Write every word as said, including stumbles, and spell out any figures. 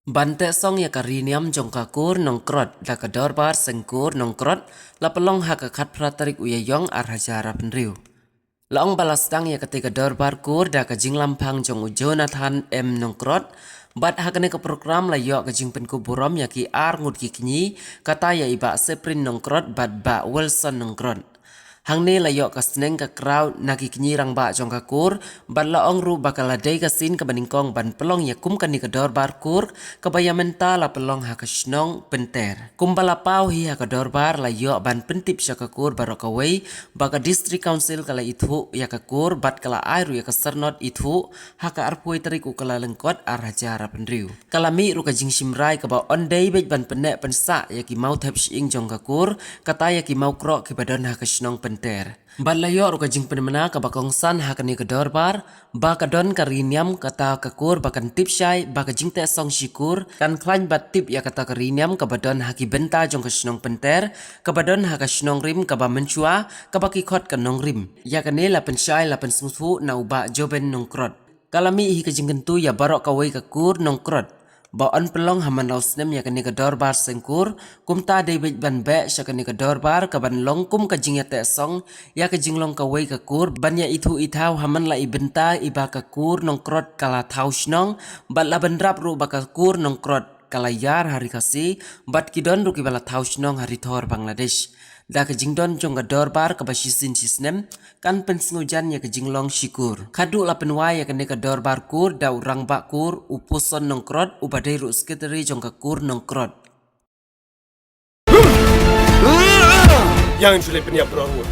Ban teh song ïa ka riniam jong ka kur Nongkrot da ka Dorbar Seng Kur Nongkrot la pynlong ha ka khatphra tarik u Ïaïong ar hajar arphew hynriew. La ong ba la sdang ïa kata ka dorbar kur da ka jinglamphang jong u Jonathan M Nongkrot, bad ha kane ka program la ïoh ka jingpynkup burom ïa ki ar ngut ki kñi, kata ïa i Bah Seprin Nongkrot bad Bah Wilson Nongkrot. Hangne la ïoh ka sneng ka kraw na ki kñi rangbah jong ka kur, bad la ong ruh ba ka la dei ka sien kaba nyngkong ban pynlong ïa kum kane ka dorbar kur, kaba ïa mynta la pynlong ha ka shnong Pynter. Kumba la paw hi ha ka dorbar la ïoh ban pyntip sha ka kur baroh kawei, ba ka District Council ka la ithuh ïa ka kur bad ka la ai ruh ïa ka syrnod ithuh ha ka arphew tarik u Kyllalyngkot ar hajar arphew hynriew. Ka la mih ruh ka jingshim rai kaba yn dei beit ban pynneh pynsah ïa ki mawthep shyieng jong ka kur, kata ïa ki mawkroh kiba don ha ka shnong Pynter. Bad la ïoh ruh ka jingpynmyna kaba kongsan ha kane ka dorbar, ba ka don ka riniam kata ka kur ba kan tip shai, ba ka jingteh song shi kur kan khlaiñ bad tip ïa kata ka riniam kaba don ha ki bynta jong ka shnong Pynter, kaba don ha ka shnong Rim kaba mynshuwa, kaba ki khot ka Nongrim. Ïa kane la pynshai la pynsngewthuh na u Bah Joben Nongkrot. Ka la mih hi ka jingkyntu ïa baroh kawei ka kur Nongkrot, ba yn pynlong ha man la u snem ïa kane ka dorbar Seng Kur, kumta dei beit ban beh sha kane ka dorbar kaban long kum ka jingïateh song ïa ka jinglong kawei ka kur, ban ïa ithuh ithaw ha man la i bynta iba ka kur Nongkrot ka la thaw shnong, bad la bynrap ruh ba ka kur Nongkrot ka la ïar ha ri Khasi, bad ki don ruh kiba la thaw shnong ha ri thor Bangladesh. Da ka jingdon jong ka dorbar kaba shisien shisnem, kan pynsngewjan ïa ka jinglong shi kur. Khadduh la pynwai ïa kane ka dorbar kur da u rangbah kur, u Puson Nongkrot, uba dei ruh secretary jong ka kur Nongkrot. Ïa ngin shu leit pynïap baroh ruh.